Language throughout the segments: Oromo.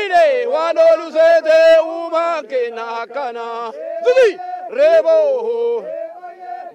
Horiilee waan oolu seetee uumaan keenya akkana. Zuzi reeboo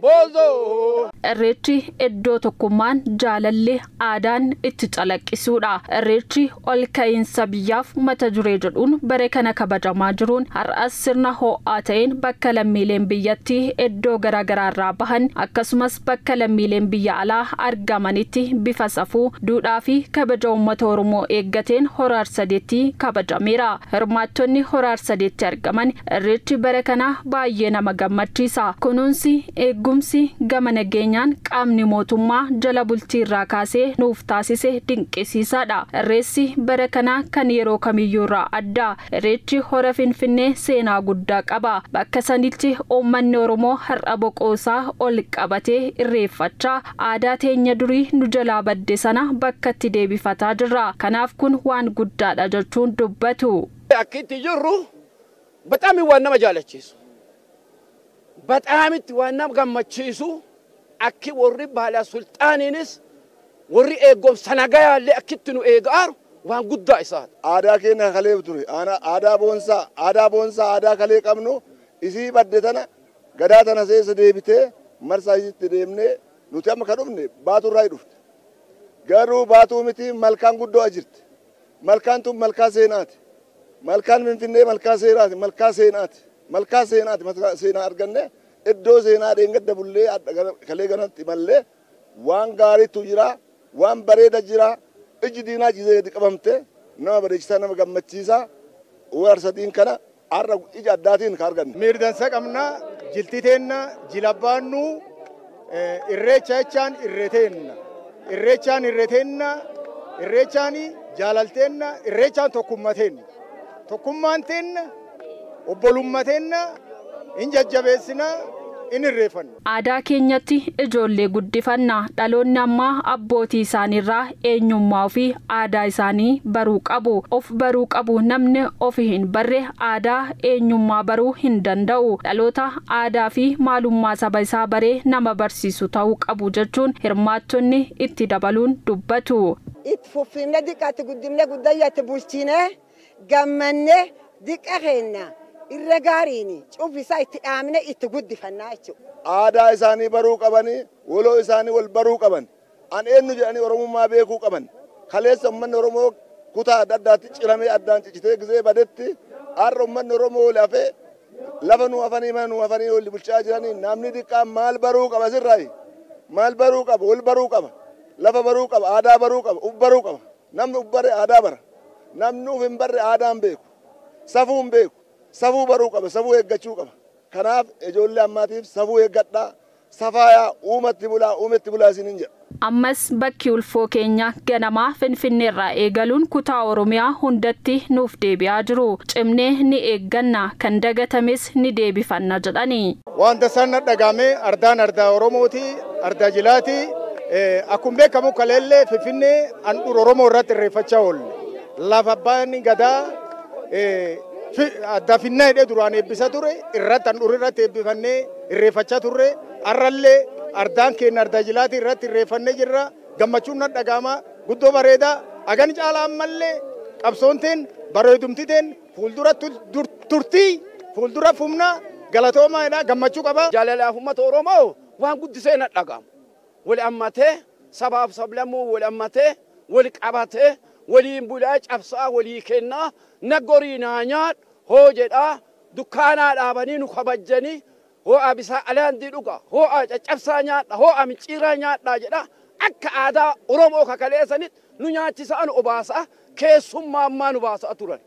boozoo. Irreechi iddoo tokkummaan jaalalli aadaan itti calaqqisuudha. Irreechi ol ka'iinsa biyyaaf mata duree jedhuun bare kana kabajamaa jiruun har'as sirna ho'aa ta'een bakka lammiileen biyyattii iddoo garaagaraarraa bahan akkasumas bakka lammiileen biyya alaa argamanitti bifa safuu, duudhaa fi kabaja uummata Oromoo eeggateen Hora Arsadeetti kabajameera. Hirmaattonni Hora Arsadeetti argaman irreechi bara kana baay'ee nama gammachiisa. Kunuunsi eegumsi gama nageenyaan qaamni mootummaa jala bultii irraa kaasee nuuf taasise dinqisiisaadha. Irreessi bara kana kan yeroo kamiyyuu irraa adda. Irreechi Hora Finfinnee seenaa guddaa qaba. Bakka sanitti uummanni Oromoo har'a boqoosaa ol qabatee irreeffachaa aadaa teenya durii nu jalaa badde sana bakkatti deebifataa jirra. Kanaaf kun waan guddaadha jechuun dubbatu. Akkitti jirru bataami waan nama jaalachiisu. Bataamitti waan nama gammachiisu. Akki warri baala sulxaaniinis warri eegumsa nagayaallee akkitti nu eegaaru waan guddaa isaati. Aadaa keenya kalee ture. Aadaa boonsaa, aadaa boonsaa, aadaa kalee qabnu isii badde tana gadaa tana seessa deebitee marsaa isitti deemnee nuti amma kan dhufne baaturraa dhufte. Garuu baatuu miti malkaan guddoo jirti. Malkaan tun malkaa seenaati. Malkaan Finfinnee malkaa seeraati, malkaa seenaati. Malkaa seenaati, malkaa seenaa arganne. Iddoo seenaa dheengadda bullee kalee ganatti mallee waan gaariitu jira, waan bareeda jira. Iji diinaa jizee gadi qabamte nama bareechisaa, nama gammachiisaa. Arsadiin kana har'a ija addaatiin ka arganne. Miirdansa qabna, jilti teenna, jilabbaannu, irreecha jechaan irreeteenna. Irreechaan irreeteenna, irreechaan jaalalteenna, irreechaan tokkummateenna. Tokkummaan teenna, obbolummateenna, in jajjabeessina, in irreeffanna. Aadaa keenyatti ijoollee guddifanna. Dhaloonni ammaa abbootii isaaniirraa eenyummaa ofii aadaa isaanii baruu qabu. Of baruu qabu. Namni ofi hin barre aadaa eenyummaa baruu hin danda'u. Dhaloota aadaa fi maalummaa saba isaa baree nama barsiisu ta'uu qabu jechuun hirmaattonni itti dabaluun dubbatu. Itti fuffinnee diqqaatti guddifnee guddayyaatti bulchinee gammannee diqqa keenya irra gaariin cufisaa itti dhaamne itti guddifannaa jechuudha. Aadaa isaanii baruu qabanii, waloo isaanii wal baruu qaban, an eenyu jedhanii Oromummaa beekuu qaban. Kaleessa uummanni Oromoo kutaa adda addaatti ciramee addaan ciccitee gisee badetti har'a uummanni Oromoo wal hafee lafa nu hafanii mana nu hafanii wal bulchaa jiranii namni diqqaan maal baruu qaba sirraayi? Maal baruu qaba? Wal baruu qaba. Lafa baruu qaba, aadaa baruu qaba, uf baruu qaba. Namni uf bare aadaa bara. Namni uf hin barre aadaa hin beeku. Safuu hin beeku. Safuu baruu qaba, safuu eeggachuu qaba. Kanaaf ijoollee ammaatiif safuu eeggadhaa, safaayaa uumatti bulaa, uumatti bulaa isiniin jedha. Ammas bakki ulfoo keenya ganamaa Finfinneerraa eegaluun kutaa Oromiyaa hundatti nuuf deebi'aa jiru. Cimnee ni eegganna, kan dagatames ni deebifanna jedhani. Wanta sana dhagaamee ardaan ardaa Oromooti, ardaa jilaati. Akkuma beekamu kaleellee Finfinnee handhuura Oromoo irratti irreeffachaa oolle. Lafa abbaan gadaa adda finnaa hidhee duraan eebbisa ture irratti handhuura irratti eebbifannee irreeffachaa turre. Har'allee ardaan keenya ardaa jilaati irratti irreeffannee jirra. Gammachuun na dhagaama guddoo bareedaa. Hagan caalaa ammallee qabsoon teen bareedumti teen fuuldura turtii fuuldura fumna galatoomaadha gammachuu qaba. Jaalalaaf uummata Oromoo waan guddisee na dhagaamu. Wal ammatee sabaaf sablammuu wal ammatee wal qabatee waliin bulaa cabsaa walii kennaa naggorii naa nyaadhu hoo jedhaa dukkaanaa dhaabanii nu kabajjanii hoo'a bisaa alaandii dhuga hoo'a caccabsaa nyaadha hoo'a micciiraa nyaadhaa jedha akka aadaa Oromoo kakaleessanitti nu nyaachisaa nu obaasaa keessummaa ammaa nu baasaa turan.